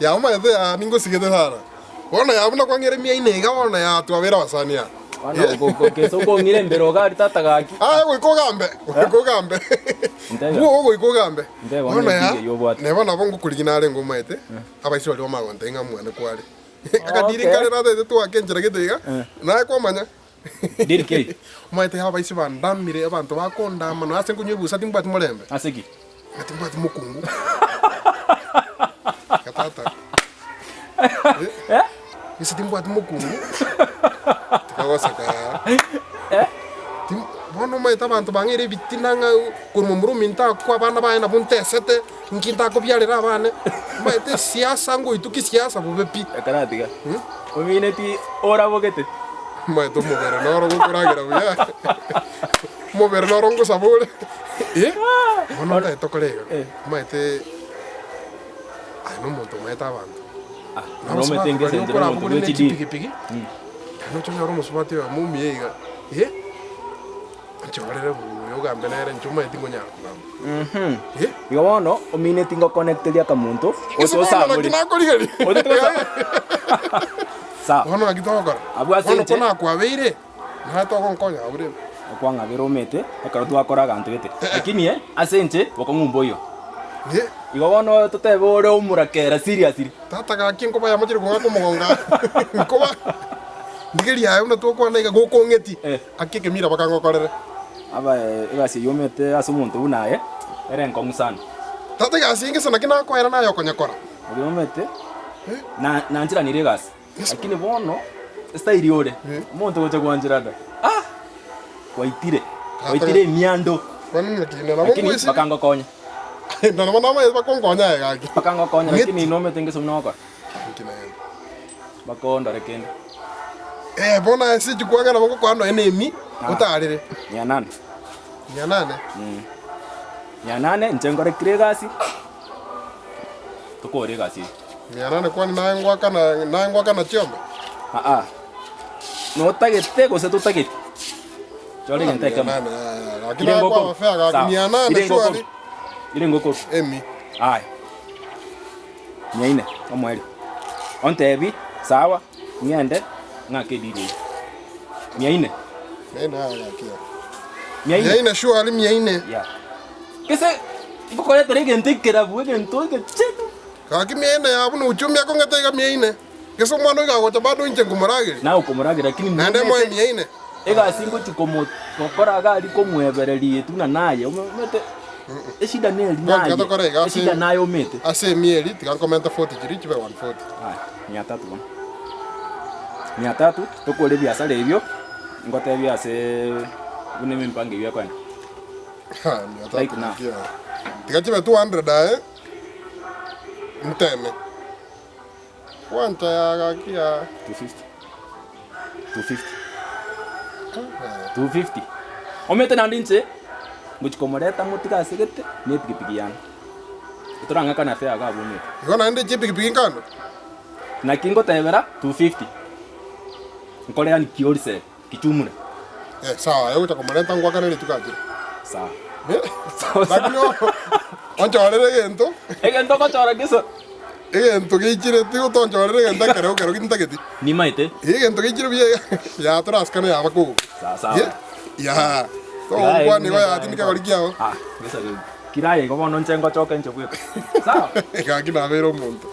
Yaa omanyete yaa ningosigete sana. Bono yaa buna kwang'eire emiaina iga bono yaa twabere abasani aa. Bono gose okong'ira embere iga aria tata gaki. Aye goika ogambe, goika ogambe. Ntebe. Bwogo goika ogambe. Ntebe bono Bono yaa, ebiga eyio obwate. neba nabo ngokorigia narenge omanyete, abaisia baria bamanye gontebia ng'a mwane kware. Akadiri Okay. nkare natagete twake enchera gete iga, naye kwamanya. Diri ki? Omanyete abaisia bandamire, abanto bakondama, nonya ase nkonywa ebusa timbwati morembe. Ase ki? Ng'a timbwati mokungu. Iga tata. Eh? Gese timbwati mokungu. Tikagoseka yaa. Eh? Tim- bono omanyete abanto bang'eire ebitina ng'a korwa momura ominto akwo abana baye nabwo ntesete, inki ntakobiarera abane. Omanyete esiasa ngoitukia esiasa bobe pi. Ekaratiga. Omineti orabogete. Omanyete omobere noro gokoragera buya. Omobere noro ngosaba ore. Eh, bono ntagete tokore iga. Eh. Omanyete aye nomonto omanyete abanto. Ah, Na nomete abasubati ngese baria inche nomonto okorabogore bwe ne chidini. chipigipigi, naende oche onyore omosubati oyomo omuya iga, eh, nchorere buya ogambe nere inche omanyete ngonyara kogamba. Eh, Igo bono omineti ngokonecteria akamonto gese oche bono naki osamore. nakorigeria. Otete gosa- Sawa. Bono naki togokora? Abwo ase Bono inche- ko nakwabeire, naye togonkonya abwo rende. Okwang'abera omete ekero twakora aganto gete. Lakini eh, ase inche bokong'u mboiyo. Eh, Igo bono totebe ore omorakera seriously. Tata gaki nkoba yamachire kong'aka omogongo aa. Nkoba ndigerie aye buna twokwana iga gokong'eti Eh. aki ekemira bakangokorere. Aba egasi eyio omete ase omonto buna aye ere enkong'u sana. Tata egasi eye gese naki nakoera naye okonyekora. Oria omete Eh. na nancheranire egasi. Yes. Lakini bono estyle ore Eh. omonto gocha gwancherana ah gwaitire Tata- gwaitire emiando Bono naki nabo lakini nkoesibia. bakangokonya. Na nabo namaete bakonkonya aye gaki. Bakangokonya Ng'eti. lakini nomete ngeso buna ogokora. Inki naende. Bakondore kende. Eh, bono aye ase chikwanga nabo ngokoa nonya na emi, Ah. otarere. Mia nane. Mia nane. Mm. Mia nane inche nkore kire egasi, tokore egasi eye. Mia nane kwani naye ngoakana naye ngoakana chiombe? Aa, notagete gose totageti? Chora egento Mia ekemo. nane yaya, gaki Ire naye ngokoru. kwaba fair gaki Sawa. mia nane Ire ngokoru. surely. Ire ngokoru. Emi. Aya, mia ine omoerio, ontebi sawa, ng'ende ng'ake ediri eyio. Mia ine. Mia ine yaya gaki yaya. Mia ine. Mia ine surely mia ine. Yeah. Gese ngokoretera egento ekerabu, egento egechenu. Gaki mia ine yaya buna uchumi akong'ete iga mia ine. Gese omwana oiga agocha bado inche nkomorageria. Naye okomorageria lakini Naende moe mia ine. Egasi ngochi komo gokora iga aria komwebereria etwe buna naye omete eshida neri Bono naye tiga tokore iga ase eshida naye omete. ase emia eria tiga nkomente 40 chiria chibe 140. Aya mia tatu bono, mia tatu tokore ebiasara ebio ngotebie ase buna emipango eyio ekoenda. Ha, mia tatu Right now. naki yaye. Tiga chibe 200 aye nteme. Gwancha ya gaki ya. 250 250 250 Omanyete naende inche ngochia komoreta motige ase gete na epikipiki yane etorang'akane ase iga abwo omanyete. Igo naende chipikipiki nkando? Naki ngotebera 250 nkore yaani kiwholesale kichumura. Eh, sawa aye ogocha komorenta ngwakane rituko achire. Sawa. Eh, Sawa sawa. Lakini onchorere egento. Egento ogochora gesa. Egento geichire tigotonchorera egento ekerego kero gintageti. Nimaete. Egento geichire buya iga yaa torasikane yaba kogoka. Sawa sawa. Ye yaa togokwana igo yaa tindi kegori kiao. Ah, gesa kiraye igo bono inche ngochoka inche bweka. Sawa. Gaki nabeire omonto.